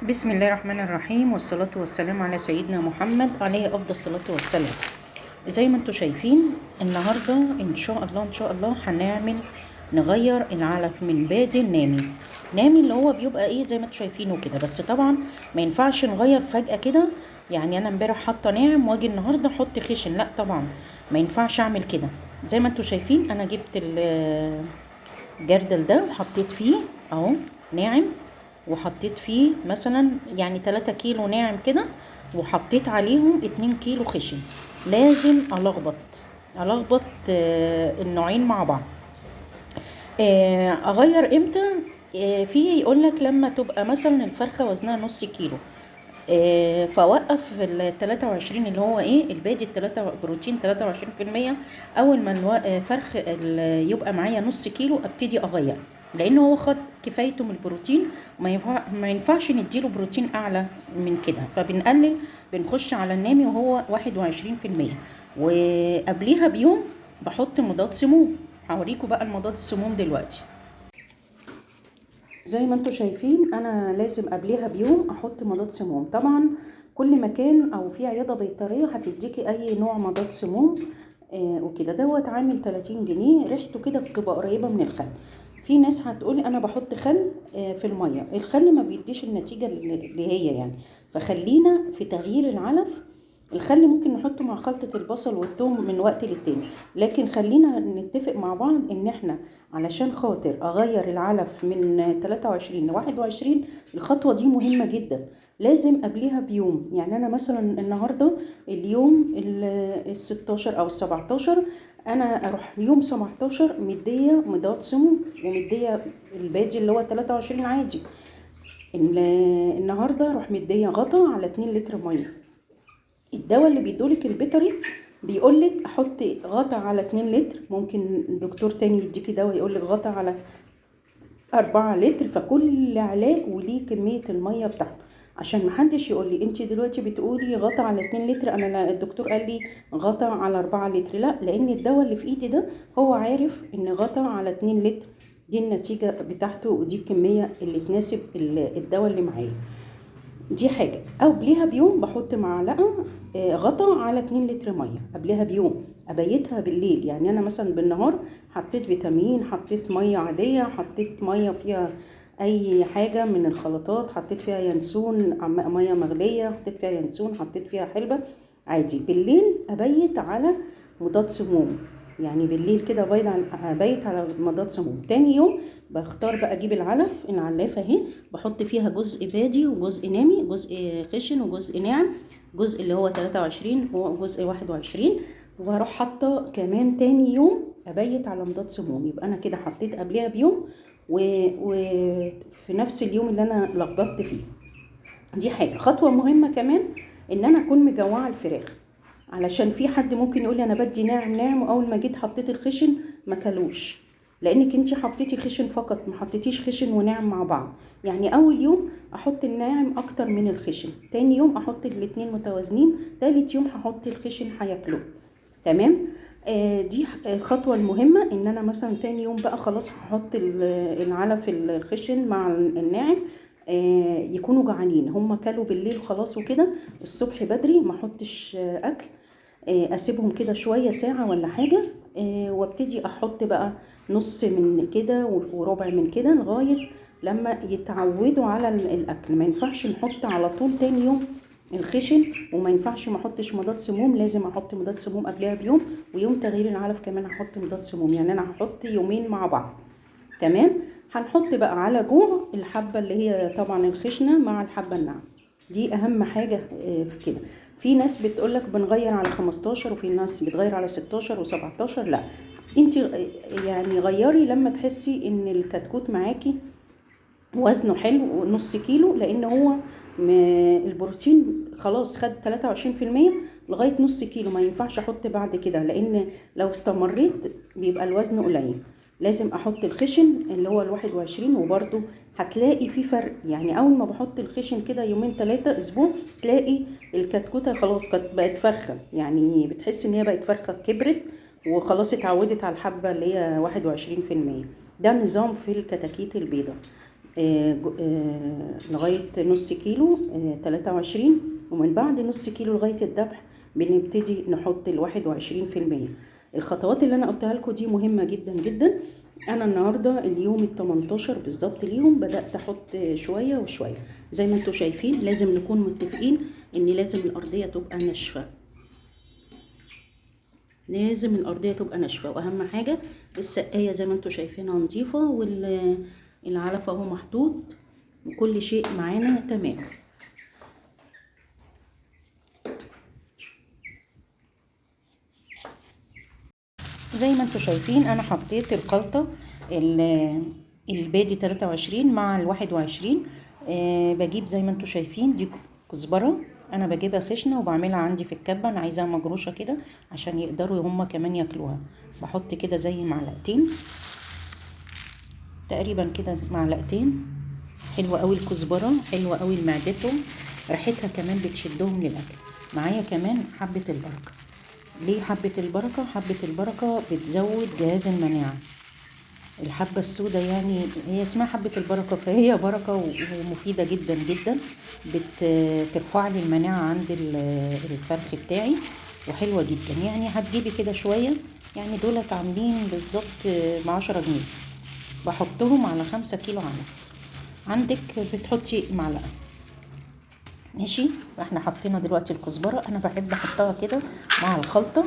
بسم الله الرحمن الرحيم، والصلاة والسلام على سيدنا محمد عليه أفضل الصلاة والسلام. زي ما انتم شايفين النهاردة ان شاء الله ان شاء الله هنعمل نغير العلف من بادي لنامي. نامي اللي هو بيبقى ايه زي ما انتم شايفينه كده، بس طبعا ما ينفعش نغير فجأة كده. يعني انا امبارح حاطه ناعم واجي النهارده احط خشن، لا طبعا ما ينفعش اعمل كده. زي ما انتم شايفين انا جبت الجردل ده وحطيت فيه اهو ناعم، وحطيت فيه مثلا يعني 3 كيلو ناعم كده، وحطيت عليهم 2 كيلو خشن. لازم الخبط النوعين مع بعض. اغير امتى؟ في يقولك لما تبقى مثلا الفرخه وزنها نص كيلو، فوقف ال 23 اللي هو ايه البادي التلاتة بروتين 23%. اول ما فرخ يبقى معايا نص كيلو ابتدي اغير، لان هو خد كفايته من البروتين، ما ينفعش نديله بروتين اعلى من كده، فبنقلل بنخش على النامي وهو 21%. وقبليها بيوم بحط مضاد سموم. هوريكم بقى المضاد السموم دلوقتي. زي ما انتم شايفين انا لازم قبلها بيوم احط مضاد سموم. طبعا كل مكان او في عيادة بيطريه هتديكي اي نوع مضاد سموم وكده. دوت عامل 30 جنيه، ريحته كده بتبقى قريبه من الخل. في ناس هتقولي انا بحط خل في المية، الخل ما بيديش النتيجة اللي هي يعني، فخلينا في تغيير العلف. الخل ممكن نحطه مع خلطة البصل والثوم من وقت للتاني، لكن خلينا نتفق مع بعض ان احنا علشان خاطر اغير العلف من 23 ل 21 الخطوة دي مهمة جدا، لازم قبلها بيوم. يعني انا مثلا النهاردة اليوم ال 16 او ال 17، انا اروح يوم 17 مدية مضاد سموم ومدية البادي اللي هو 23 عادي. النهاردة اروح مدية غطا على 2 لتر مية. الدواء اللي بيدولك البيطري بيقولك احط غطا على 2 لتر، ممكن دكتور تاني يديكي دواء يقولك غطا على 4 لتر. فكل علاج وليه كمية المية بتاعته، عشان محدش يقولي انتي دلوقتي بتقولي غطا على 2 لتر، انا لا، الدكتور قال لي غطا على 4 لتر. لا، لان الدواء اللي في ايدي ده هو عارف ان غطا على 2 لتر دي النتيجة بتاعته ودي الكمية اللي تناسب الدواء اللي معايا. دي حاجة. او قبليها بيوم بحط معلقة، غطا على 2 لتر مية قبلها بيوم، ابيتها بالليل. يعني انا مثلا بالنهار حطيت فيتامين، حطيت مية عادية، حطيت مية فيها اي حاجة من الخلطات، حطيت فيها ينسون، مية مغلية، حطيت فيها ينسون، حطيت فيها حلبة عادي. بالليل ابيت على مضاد سموم، يعني بالليل كده ابيت على مضاد سموم. تاني يوم بختار بقى اجيب العلف، العلافه اهي بحط فيها جزء بادي وجزء نامي، جزء خشن وجزء ناعم، جزء اللي هو 23 وجزء 21. وهروح حاطه كمان تاني يوم ابيت على مضاد سموم. يبقى انا كده حطيت قبلها بيوم وفي نفس اليوم اللي انا لخبطت فيه. دي حاجة. خطوة مهمة كمان ان انا اكون مجوعه الفراخ، علشان في حد ممكن يقول لي انا بدي ناعم ناعم واول ما جيت حطيت الخشن ما كلوش، لانك انتي حطيتي خشن فقط، ما حطيتيش خشن وناعم مع بعض. يعني اول يوم احط الناعم اكتر من الخشن، تاني يوم احط الاتنين متوازنين، تالت يوم هحط الخشن هياكلوه. تمام؟ دي الخطوة المهمة. ان انا مثلا تاني يوم بقى خلاص هحط العلف الخشن مع الناعم، يكونوا جعانين، هم كلوا بالليل خلاص وكده، الصبح بدري ما احطش اكل، اسيبهم كده شوية ساعة ولا حاجة، وابتدي احط بقى نص من كده وربع من كده لغاية لما يتعودوا على الاكل. ما ينفعش نحط على طول تاني يوم الخشن، وما ينفعش ما احطش مضاد سموم، لازم احط مضاد سموم قبلها بيوم، ويوم تغيير العلف كمان هحط مضاد سموم. يعني انا هحط يومين مع بعض. تمام؟ هنحط بقى على جوع الحبة اللي هي طبعا الخشنة مع الحبة الناعمة، دي اهم حاجة في كده. في ناس بتقولك بنغير على 15، وفي ناس بتغير على 16 و17. لا، انت غيري لما تحسي ان الكتكوت معاكي وزنه حلو نص كيلو، لان هو البروتين خلاص خد تلاتة وعشرين في المية لغاية نص كيلو، ما ينفعش احط بعد كده، لان لو استمريت بيبقى الوزن قليل. لازم احط الخشن اللي هو الواحد وعشرين، وبرده هتلاقي في فرق. يعني اول ما بحط الخشن كده يومين تلاتة اسبوع تلاقي الكتكوتة خلاص كانت بقت فرخة، يعني بتحس ان هي بقت فرخة، كبرت وخلاص اتعودت على الحبة اللي هي واحد وعشرين في المية. ده نظام في الكتاكيت البيضة. لغاية نص كيلو 23، ومن بعد نص كيلو لغاية الذبح بنبتدي نحط 21%. الخطوات اللي انا قلتها لكم دي مهمة جدا جدا. انا النهارده اليوم 18 بالظبط ليهم بدات احط شوية وشوية. زي ما انتم شايفين لازم نكون متفقين ان لازم الارضية تبقى ناشفة، لازم الارضية تبقى ناشفة. واهم حاجة السقاية زي ما انتم شايفينها نظيفة، والعلف اهو محطوط وكل شيء معانا تمام. زي ما انتم شايفين انا حطيت الخلطة البادي 23 مع 21. بجيب زي ما انتم شايفين دي كزبره، انا بجيبها خشنه وبعملها عندي في الكبه، انا عايزاها مجروشه كده عشان يقدروا هما كمان ياكلوها. بحط كده زي معلقتين تقريبا كده، معلقتين. حلوة قوي الكزبره، حلوة قوي لمعدتهم، ريحتها كمان بتشدهم للاكل. معايا كمان حبه البركة. ليه حبة البركة؟ حبة البركة بتزود جهاز المناعة. الحبة السوداء يعني هي اسمها حبة البركة، فهي بركة ومفيدة جدا جدا، بترفع لي المناعة عند الفرخ بتاعي، وحلوة جدا. يعني هتجيبي كده شوية، يعني دولت عاملين بالظبط ب10 جنيه، بحطهم على 5 كيلو علف. عندك بتحطي معلقة، ماشي. احنا حطينا دلوقتي الكزبرة، انا بحب احطها كده مع الخلطة.